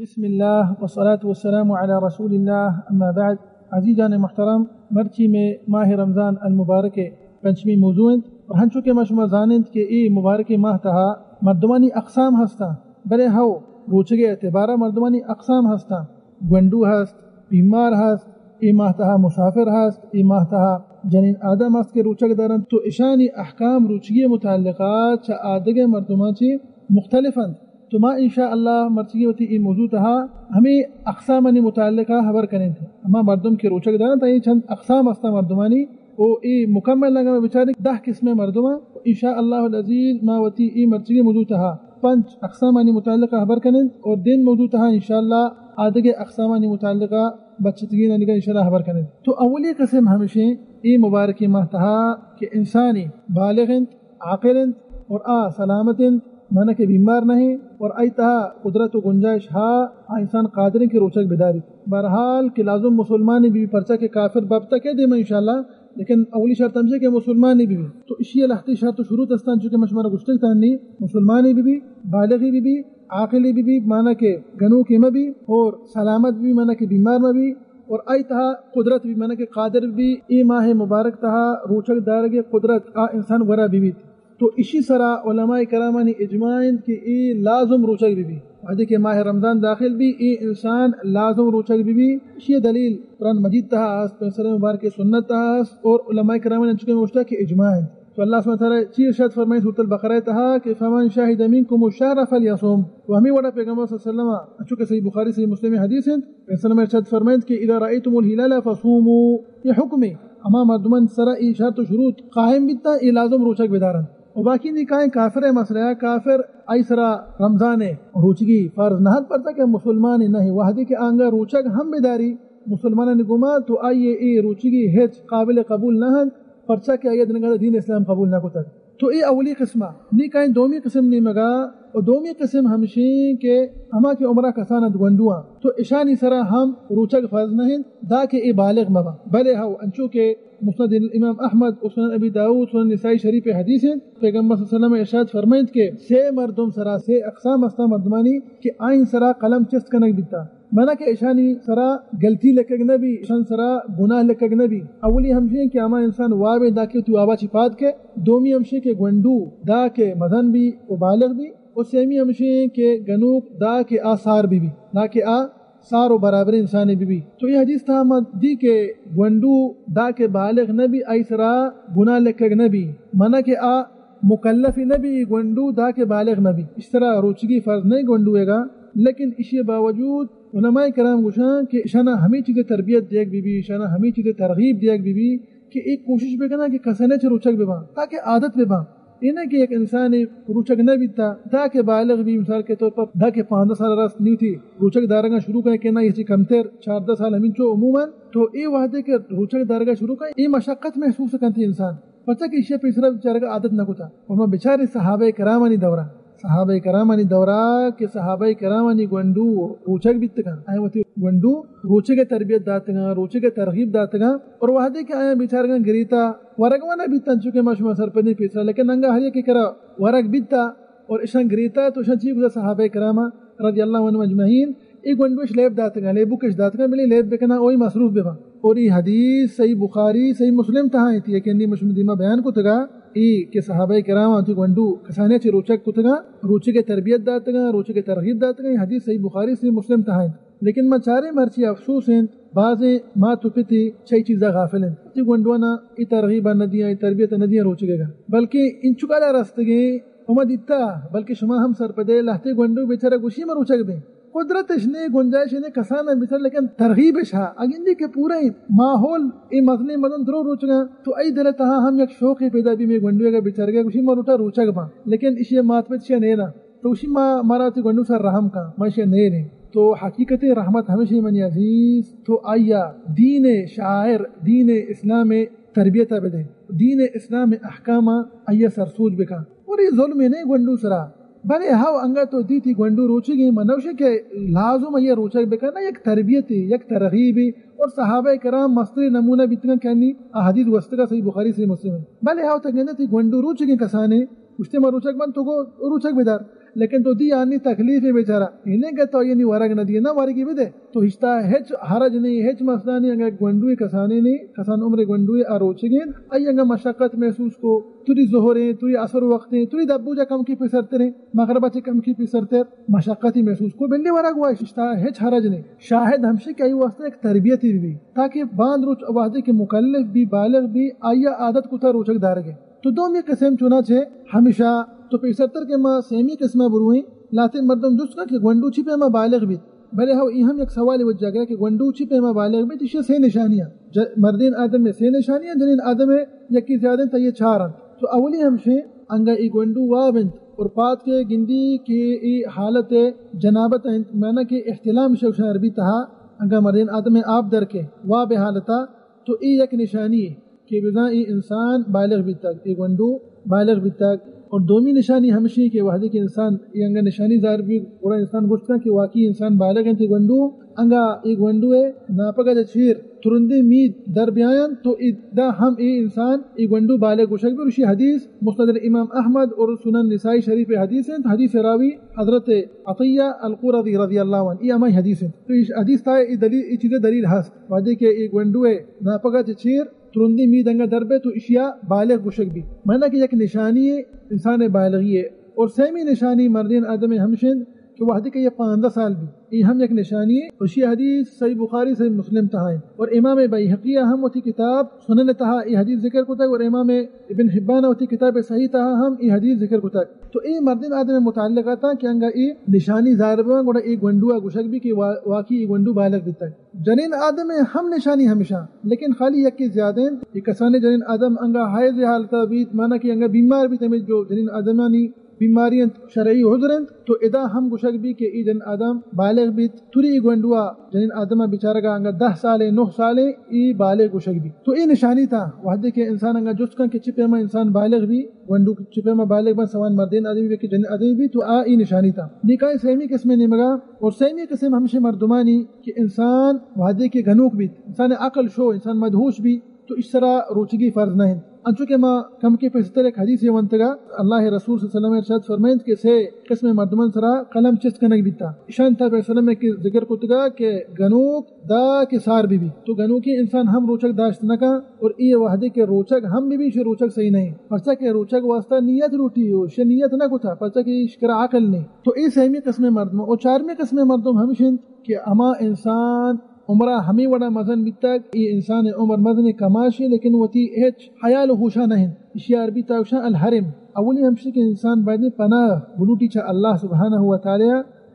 بسم اللہ والصلاة والسلام علی رسول اللہ، اما بعد۔ عزیزان محترم، مرچی میں ماہ رمضان المبارک پنچمی موضوع انت، اور ہنچو کہ ما شما زاننت کہ اے مبارک ماہ تہا مردمانی اقسام ہستاں، بلے ہو، روچگے اعتبارا مردمانی اقسام ہستاں۔ گونڈو ہست، بیمار ہست، اے ماہ تہا مسافر ہست، اے ماہ تہا جنین آدم ہست کہ روچگ دارنت، تو اشانی احکام روچگی متعلقہ چہ آدگہ مردماں چی مختلف انت۔ تو ما انشاءاللہ مرچگی وتی اے موضوع تہا ہمیں اقسامانی متعلقہ خبر کنیں۔ ہما مردم کہ روچگ دارنت، اے چند اقسام ہستاں مردمانی، او اے مکمل اگاں بچاریں دہ قسم مردماں۔ انشاءاللہ العزیز ما وتی اے مرچگی موضوع تہا پنچ اقسامانی متعلقہ خبر کنیں اور دیم موضوع تہا انشاءاللہ آدگہ اقسامانی متعلقہ بچتگینانی انشاءاللہ خبر کنیں۔ تو اولی قسم ہمشیں اے مبارکی ماہ تہا کہ انسانی بالغ انت، عاقل انت اور آ سلامت انت، معنی کہ بیمار نہیں اور آئی تہا قدرت و گنجائش ہا، آ انسان قادر انت کہ روچگ بداری۔ بہرحال کہ لازم مسلمانی بی، پرچا کہ کافر بابتا کہ دیما انشاءاللہ، لیکن اولی شرط ہمشہ کہ مسلمانی بی۔ تو اشی لہتی شرط و شروط استان، چونکہ من شما گشتگ تانی، مسلمانی بی، بالغی بی، عاقلی بی، معنی کہ گنوکی مبی اور سلامت بی، معنی کہ بیمار مبی اور آئی تہا قدرت بی، معنی کہ قادر بی، اے ماہ مبارک تہا روچگ دارگ قدرت آ انسان ورا بی بیت۔ تو اشی سرا علماء کرامانی اجماع انت کہ اے لازم روچگ بی بی۔ وہدے کہ ماہ رمضان داخل بی، اے انسان لازم روچگ بی بی۔ اشی دلیل قرآن مجید تہا است، پیغمبر مبارک سنت تہا است اور علماء کرامانی انچکہ موشتا کہ اجماع انت۔ تو اللہ سبحانہ وتعالی چی ارشاد فرمائیں سورۃ البقرہ تہا کہ فمن شهد منکم الشهر فلیصم۔ و ہمیں وڑا پیغمبر صلی اللہ علیہ وسلم، انچو کہ صحیح بخاری، صحیح مسلم حدیث انت، پیغمبر صلی اللہ علیہ وسلم ارشاد فرمائیں کہ اذا رأیتم الهلال فصوموا، یہ حکم ہے۔ ہما مردمان سرا اے شرط و شروط قائم بیتا، اے لازم روچگ بدارن۔ و باقی نی کائیں کافر مسئلہ، کافر آئی سرا رمضان روچگی فرض نہ انت، پرچا کہ مسلمان نہ انت۔ وہدے کہ آنگا روچگ ہم بداری، مسلمانانی گوما، تو آئی اے روچگی ہچ قابل قبول نہ انت، پرچا کہ آئی دنگا دین اسلام قبول نہ کتگ۔ تو اے اولی قسمہ۔ نی کائیں دومی قسم نیمگا، و دومی قسم ہمشیں کہ ہما کہ عمرہ کسان انت گونڈواں، تو اشانی سرا ہم روچگ فرض نہ انت، دا کہ اے بالغ مباں۔ بلے ہو، انچو کہ مسند امام احمد و سنن ابی داؤد، سنن نسائی شریف حدیث انت، پیغمبر صلی اللہ علیہ وسلم ارشاد فرمائنت کہ سے مردم سرا، سے اقسام استا مردمانی کہ آئین سرا قلم چست کنگ بیتا۔ مانا کہ اشانی سرا غلطی لکگ نہ بی، اشان سرا گناہ لکگ نہ بی۔ اولی ہمشی کہ ہما انسان وابے، دا کہ وتی وابا چی پاد کے۔ دومی ہمشی کہ گونڈو، دا کہ مزن بی و بالغ بی۔ و سیمی ہمشی کہ گنوک، دا کہ آ سار بی بی، دا کہ آ سار و برابر انسانے بی بی۔ تو اے حدیث تہا ما دی کہ گونڈو دا کہ بالغ نہ بی، آئی سرا گناہ لکگ نہ بی، مانا کہ آ مکلف نہ بی، گونڈو دا کہ بالغ نہ بی، اش سرا روچگی فرض نہ گونڈو ایگا۔ لیکن اشی باوجود علماء کرام گوشاں کہ اشانا ہمیں چیزیں تربیت دیگ بی بی، اشانا ہمیں چیزیں ترغیب دیگ بی بی کہ ایک کوشش بکناں کہ کسانے چہ روچگ بباں تاکہ عادت بباں۔ اے نہ کہ یک انسانے روچگ نہ بیتا، دا کہ بالغ بی، مثال کے طور پر دا کہ پانزدہ سال رست نی وتی روچگ دارگاں شروع کنے کہ نہ، اے چی کمتر چاردہ سال ہمینچو عموماً۔ تو اے وہدے کہ روچگ دارگا شروع کنے، اے مشقت محسوس کنتی انسان، پرچا کہ ایشی پیسرا بیچارگا عادت نہ کتا۔ اور ما بچاریں صحابہ کرامانی دورا، صحابہ کرامانی دورا کہ صحابہ کرامانی گونڈو روچگ بیتگاں، آیاں وتی گونڈو روچگ تربیت داتگاں، روچگ ترغیب داتگاں، اور وہدے کہ آیاں بیچارگاں گریتا، ورگ ونا بیتن، چونکہ ما شما سرپدیں پیسرا، لیکن انگا ہر یکے کرا ورگ بیتا اور اشان گریتا، تو اشان چی گوشتا؟ صحابہ کراما رضی اللہ عنہم اجمعین، اے گونڈوش لیب داتگاں، لیبوکش داتگاں، بلے لیب بکناں، اوئی مصروف بباں۔ اور اے حدیث صحیح بخاری، صحیح مسلم تہا انتی، کہ انی مشم دیما بیان کتگا، اے کہ صحابہ کرام انتی گونڈو کسانے چہ روچگ کتگاں، روچگ تربیت داتگاں، روچگ ترغیب داتگاں، اے حدیث صحیح بخاری، صحیح مسلم تہا انت۔ لیکن ما چاریں مرچی افسوس انت، بازیں مات و پتے چہ اے چیزا غافل انت۔ وتی گونڈوانا اے ترغیبا نہ دیاں، اے تربیتا نہ دیاں روچگا۔ بلکہ انچکالا رستگیں، و ما دیتا، بلکہ شما ہم سرپدے، لہتے گونڈو بیچارہ گوشی ما روچگ بیں۔ قدرتش نے، گنجائش نے، کسانا بیچارہ، لیکن ترغیبش ہا۔ اگندی کہ پورا ماحول اے مزنیں مزن درو روچگاں، تو اے دل تہا ہم یک شوقے پیدا بی، مے گونڈوے گا بیچارگا گوشی ما لوٹا روچگ باں۔ لیکن اشی مات پت اشیا نیلاں۔ تو اشی ما، مارا وتی گونڈو سر رحم کن، ما اشیا نیلیں۔ تو حقیقت رحمت ہمیشی منی عزیز، تو آئیا دین شاعر، دین اسلام تربیت بدے، دین اسلام احکام آئیا سرسوج بکن۔ اور اے ظلم نے گونڈو سرا۔ بلے ہاو انگا تو دیتی گونڈو روچگیں، من نوشے کہ لازم آئیا روچگ بکن، نہ یک تربیتے، یک ترغیبے۔ اور صحابہ کرام مستریں نمونہ بیتگن کہ انی احادیث گوستگا صحیح بخاری صحیح مسلم۔ بلے ہاو تگندتی گونڈو روچگیں کسانے، گوشتے ما روچگ بند، تو گو روچگ بدار۔ لیکن تو دی آنی تکلیف بیچارہ، انہیں کہ تو آئی نی ورگ نہ دیے، نہ ورگی بدے۔ تو ہشتا ہچ حرج نہیں، ہچ مسئلہ نہیں، اگر گونڈوے کسانے نہیں، کسان عمر گونڈوے آ روچگین، آئی انگا مشقت محسوس کو، توری ظہر ہیں، توری عصر وقت ہیں، توری دبو جا کم کی پیسرتر ہیں، مغربہ چے کم کی پیسرتر، مشقتی محسوس کو، بندے ورگ واش، ہشتا ہچ حرج نہیں۔ شاہد ہمشی کہ آئی واسطہ ایک تربیتی بھی، تاکہ باند روچ وہدے کہ مکلف بھی، بالغ بھی، آئی عادت کتا روچگ دارگے۔ تو دومی قسم چنانچہ ہمیشہ تو پیسرتر کہ ما سیمی قسمہ بروئیں، لاتے مردم جست کن کہ گونڈو چی پیما بالغ بیت۔ بلے ہو، ای ہم یک سوالے وجہ گرا کہ گونڈو چی پیما بالغ بیت، ایشی سے نشانیاں۔ ج-، مردین آدم میں سے نشانیاں، جنین آدم میں یکی زیادہ انت، یہ چار انت۔ تو اولی ہمشیں، انگا ای گونڈو واب انت اور پاد کے گندی کہ ای حالت جنابت انت، معنی کہ احتلام شوشان عربی تہا، انگا مردین آدم میں آپ در کے واب حالتا، تو ای یک نشانی ہے کہ بزاں ای انسان بالغ بیتگ، ای گونڈو بالغ بیتگ۔ اور دومی نشانی ہمشی کہ وہدے کہ انسان ای انگا نشانی ظاہر بی، گڑا انسان گوشت کن کہ واقعی انسان بالغ انت، ای گونڈو انگا ای گونڈو ہے ناپگا چہ چیر ترندیں مید در بیاینت، تو ای دا ہم ای انسان ای گونڈو بالغ گوشگ بی۔ اور اشی حدیث مسند امام احمد اور سنن نسائی شریف حدیث انت، حدیث راوی حضرت عطیہ القرظی رضی اللہ عنہ، ای ہمائی حدیث انت۔ تو اس حدیث تا ای دلیل، ای چیزیں دلیل ہست۔ وہدے کہ ای گونڈو ہے ناپگا چہ چیر ترندی مید انگا در بے تو اشیا بالغ گوشگ بی۔ معنی کہ یک نشانی ہے انسان بالغی ہے۔ اور سیمی نشانی مردین آدم ہمشند کہ وہدے کہ یہ پانزدہ سال بی، ای ہم یک نشانی ہے۔ اور اشی حدیث صحیح بخاری، صحیح مسلم تہا ہے۔ اور امام بیہقی ہم وتی کتاب سنن تہا ای حدیث ذکر کتگ، اور امام ابن حبان وتی کتاب صحیح تہا ہم ای حدیث ذکر کتگ۔ تو ای مردین آدم متعلق آتا کہ انگا ای نشانی ظاہر بوان، گڑا ای گونڈو گوشگ بی کہ وا-، واقعی ای گونڈو بالغ بیتگ۔ جنین آدم ہم نشانی ہمیشہ، لیکن خالی یکی زیادہ انت۔ یہ کسانی جنین آدم انگا حیض حالتا بیت، معنی کہ انگا بیمار بیت، ہمیں جو جنین آدمانی بیماری انت، شرعی عذر انت، تو ادا ہم گوشگ بی کہ ای جنین آدم بالغ بیت۔ توری ای گونڈوا جنین آدم بیچارگا انگا دہ سالے، نہ سالے، ای بالغ گوشگ بی۔ تو ای نشانی تا وہدے کہ انسان انگا جست کن کہ چی پیما انسان بالغ بی، گونڈو چی پیما بالغ بن، سوان مردین آدمی بی کہ جنین آدمی بی، تو آ ای نشانی تا۔ نکاح سیمی قسم نیمگا، اور سیمی قسم ہمشے مردمانی کہ انسان وہدے کہ گنوک بیت، انسان عقل شو، انسان مدہوش بی، تو اش سرا روچگی فرض نہ انت۔ انچو کہ ما کمکے پیسرتر یک حدیثے ونتگا، اللہ رسول صلی اللہ علیہ وسلم ارشاد فرمائنت کہ سے قسم مردمان سرا قلم چست کنگ بیتا۔ اشان تا پیغمبر صلی اللہ علیہ وسلم کہ ذکر کتگا کہ گنوک دا کہ سار بی بی۔ تو گنوکی انسان ہم روچگ داشت نہ کن، اور ای وہدے کہ روچگ ہم بی بی، شے روچگ صحیح نہیں۔ پرچا کہ روچگ واسطہ نیت لوٹی ہو، شے نیت نہ کتا، پرچا کہ اش کرا عقل نہیں۔ تو ای سیمی قسم مردم۔ اور چارمی قسم مردم ہمش انت کہ ہما انسان عمرا ہمے وڑا مزن بیتگ، ای انسان عمر مزن کماشی، لیکن وتی ہچ حیال و ہوشا نہ انت۔ اشی عربی تا گوشاں الحرم۔ اولی ہمشی کہ انسان باید پناہ بلوٹی چہ اللہ سبحانہ و تعالی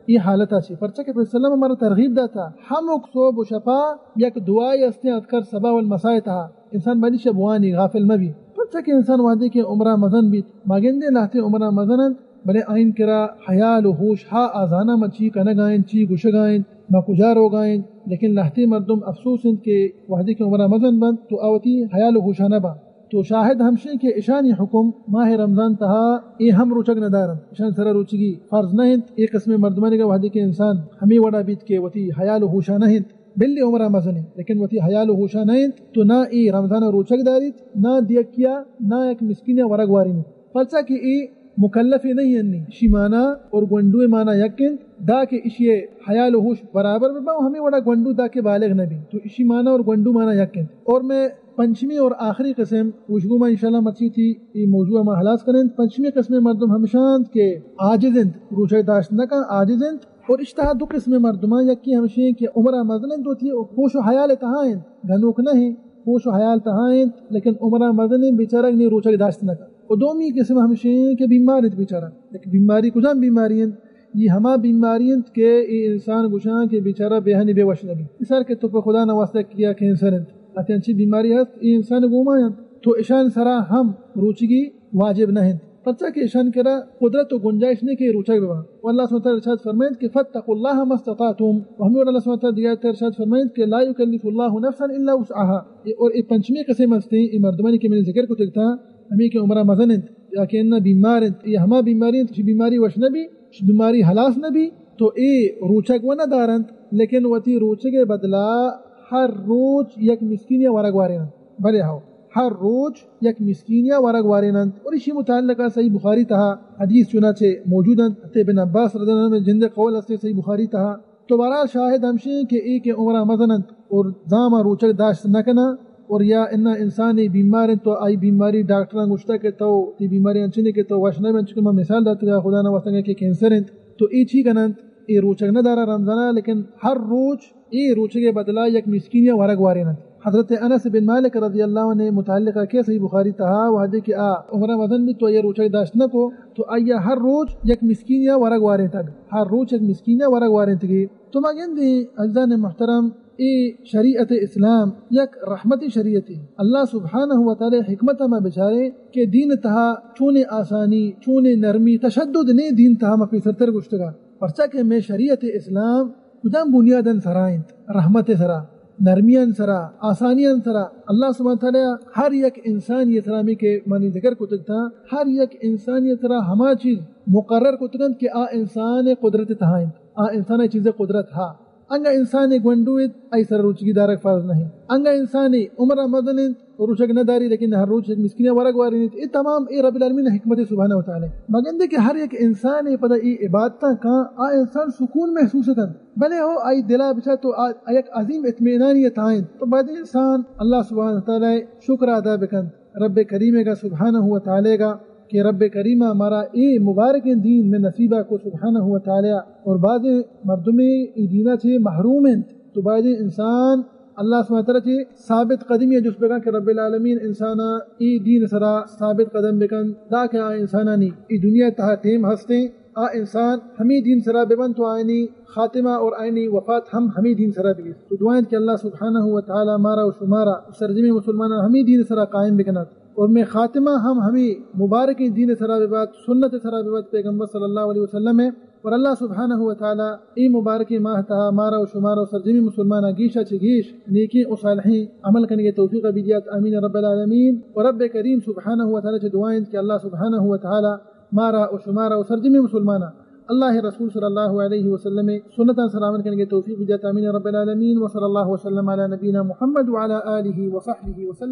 ای حالتا چہ۔ پرچہ کہ پیغمبر صلی اللہ علیہ وسلم ہمارا ترغیب داتا، ہمک صبح و شپا یک دعائے استیں اذکار صباح والمساء تہا۔ انسان باید شب وانی غافل مبی۔ پرچہ کہ انسان وہدے کہ عمرا مزن بیت، ما گندے لہتے عمرا مزن انت، بلے آئین کرا حیال و ہوش ہا آزانا ما چی کنگا انت، چی گوشگا انت، ما کجا روگا انت، لیکن لہتے مردم افسوس انت کہ وہدے کہ عمرا مزن بنت تو آ وتی حیال و ہوشا نبا۔ تو شاہد ہمشیں کہ اشانی حکم ماہ رمضان تہا اے ہم روچگ ندارنت، اشان سرا روچگی فرض نہ انت۔ اے قسم مردمانی گا وہدے کہ انسان ہمے وڑا بیت کہ وتی حیال و ہوشا نہ انت، بلے عمرا مزن انت، لیکن وتی حیال و ہوشا نہ انت، تو نہ اے رمضان روچگ داریت، نہ دیکیا، نہ یک مسکین ورگ وارینت۔ پرچا کہ اے مکلفے نہیں انی، اشی مانا اور گونڈوے مانا یک انت، دا کہ اشی حیال و ہوش برابر ببا و ہمے وڑا گونڈو دا کہ بالغ نبی، تو اشی مانا اور گونڈو مانا یک انت۔ اور میں پنچمی اور آخری قسم، وشگو ما انشاءاللہ مرچی تھی اے موضوع ما خلاص کریں۔ پنچمی قسم مردم ہمشانت کہ عاجز انت، روچہ داشت نہ کن، عاجز انت۔ اور اشتہا دو قسم مردمان، یکی ہمشی کہ عمرہ مزن انت، وتی ہوش و حیال تہا انت، گنوک نہ انت، ہوش و حیال تہا انت، لیکن عمرہ مزن انت، بیچارگ نی روچگ داشت نہ کن۔ و دومی قسم ہمشی کہ بیمار انت بیچارہ، لیکن بیماری کجام بیماری انت؟ یہ ہما بیماری انت کہ اے انسان گوشاں کہ بیچارہ بے ہنی بے وش نبی۔ مثال کہ تو پہ خدا نہ واسطہ کیا کینسر انت، اتے انچی بیماری ہست، اے انسان گوما انت، تو اشان سرا ہم روچگی واجب نہ انت، پرچا کہ اشان کرا قدرت و گنجائش نہیں کہ روچگ ببا۔ و اللہ سبحانہ وتعالی ارشاد فرمائنت کہ فاتقوا اللہ ما استطعتم، و ہمیں اللہ سبحانہ وتعالی دیگہ ارشاد فرمائنت کہ لا یکلف اللہ نفسا الا وسعها۔ اے اور اے پنچمی قسم ہستے، اے مردمانی کہ میں نے ذکر کو تکتا، ہمیں کہ عمرہ مزن انت یا کہ انہ بیمار انت، یا ہما بیماری انت، چی بیماری وش نبی، چی بیماری حلاس نبی، تو اے روچگ و نہ دارنت، لیکن وتی روچگ بدلا ہر روچ یک مسکین یا ورگ وارینت۔ بلے ہو، ہر روچ یک مسکینیا ورگ واریننت۔ اور اشی متعلقہ صحیح بخاری تہا حدیث چنانچہ موجود انت، حضرت ابن عباس رضی اللہ عنہ جند قول است صحیح بخاری تہا۔ تو بہرحال شاہد ہمشی کہ اے کہ عمرہ مزن انت اور زاما روچگ داشت نہ کنا، اور یا انا انسانی بیمار انت تو آئی بیماری ڈاکٹراں گوشتا کہ تو تی بیماری انچنی کہ تو وش نہ بنت، چونکہ ما مثال داتگا خدا نہ واسطہ کہ کینسر انت، تو اے چی کننت؟ اے روچگ نہ دارا رمضانا، لیکن ہر روچ اے روچگے بدلا یک مسکینیا ورگ واریننت۔ حضرت انس بن مالک رضی اللہ عنہ متعلقہ کہ صحیح بخاری تہا وہدے کہ آ عمرہ مزن بیت تو اے روچگ داشت نہ کو، تو آیا ہر روچ یک مسکینیا ورگ وارینتگ، ہر روچ یک مسکینیا ورگ وارینتگی۔ تو ما گندیں عزیزان محترم، اے شریعت اسلام یک رحمتی شریعتی۔ اللہ سبحانہ و تعالی حکمت ما بچارے کہ دین تہا چونے آسانی، چونے نرمی، تشدد نے دین تہا ما پیسرتر گوشتگا۔ پرچا کہ مئے شریعت اسلام کجام بنیادن سرا انت؟ رحمت سرا، نرمیان سرا، آسانیان سرا۔ اللہ سبحانہ و تعالی ہر یک انسانی سرا، ہمے کہ منی ذکر کتگ تھا، ہر یک انسانی سرا ہما چیز مقرر کتگ انت کہ آ انسان قدرت تہا انت، آ انسان چیز قدرت ہا۔ انگا انسان گونڈو انت، آئی سر روچگی دارگ فرض نہیں۔ انگا انسان عمر مزن انت، روچگ نہ داری، لیکن ہر روچ یک مسکین ورگ وارینیت۔ اے تمام اے رب العالمین حکمت سبحانہ و تعالی۔ مگندے کہ ہر یک انسان پدا اے عبادتاں کاں، آ انسان سکون محسوس کنت۔ بلے ہو آئی دلا بچا تو آ، آ یک عظیم اطمینانی تہا انت۔ تو باید انسان اللہ سبحانہ و تعالی شکر ادا بکنت رب کریم گا سبحانہ و تعالی گا کہ رب کریما مارا اے مبارکیں دین مئے نصیبا کو سبحانہ و تعالی۔ اور بعض مردمے اے دینا چہ محروم انت، تو باید انسان اللہ سبحانہ و تعالی چہ ثابت قدمی جست بکن کہ رب العالمین انسانا اے دین سرا ثابت قدم بکن، تاکہ آ انسانانی اے دنیا تہا ٹیم ہستیں، آ انسان ہمے دین سرا ببنت و آئینی خاتمہ اور آئینی وفات ہم ہمے دین سرا بگیت۔ تو دعا انت کہ اللہ سبحانہ و تعالی مارا و شمارا و سرجمیں مسلماناں ہمے دین سرا قائم بکنات اور مئے خاتمہ ہم ہمے مبارکیں دین سرا ببات، سنت سرا ببات پیغمبر صلی اللہ علیہ وسلم ءِ۔ اور اللہ سبحانہ و تعالی اے مبارکیں ماہ تہا مارا و شمارا و سرجمیں مسلماناں گیشا چہ گیش نیکیں و صالحیں عمل کنگے توفیق بدیات، آمین رب العالمین۔ و رب کریم سبحانہ و تعالی چہ دعا انت کہ اللہ سبحانہ و تعالی مارا و شمارا و سرجمیں مسلماناں اللہ رسول صلی اللہ علیہ وسلم سنتاں سرا عمل کنگے توفیق بدیات، آمین رب العالمین۔ و صلی اللہ وسلم علی نبینا محمد وعلی آلہ وصحبہ وسلم۔